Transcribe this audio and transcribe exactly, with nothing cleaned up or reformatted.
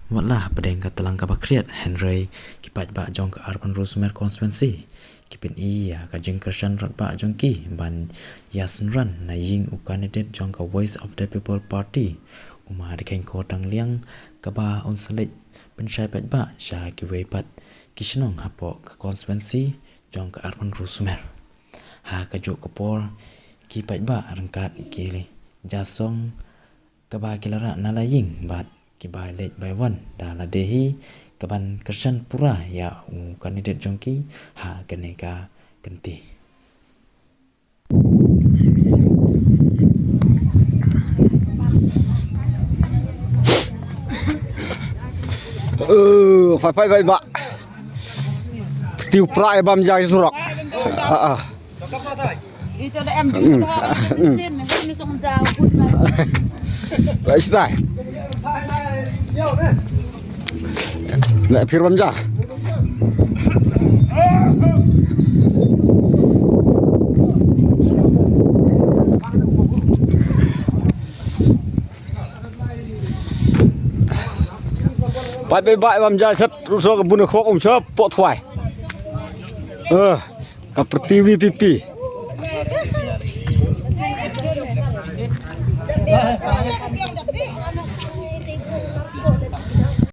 Wat la hapdeng ka tlang kaba khriat, hynrei ki paidbah jong ka Urban Rusumer Constituency ki pyni ïa ka jingkyrshan radbah jong ki ban ïa synran na ïing u candidate jong ka Voice of the People Party, u Ma Dkheiñkhor Thangliang, kaba un sa leit pynshai paidbah sha kiwei pat ki shnong hapoh ka constituency jong ka Urban Rusumer. Ha kajuh ka por, ki paidbah ryngkat ki ja song kaba ki la rah na la ïing bad kiba leit bai wan da lade hi kaban kyrshan pura ïa u candidate jong ki ha kane ka kynti. Phai phai bai ba. Tiu pra e bam ja surok. Ah, ah. Ito da em jing ko ha sin ni song ja put na. Lai stai. Na phir bam ja. Bai bai bai bam ja sat ruso ka bun khok um sap pot thwai. Eh, ka Prti VPP.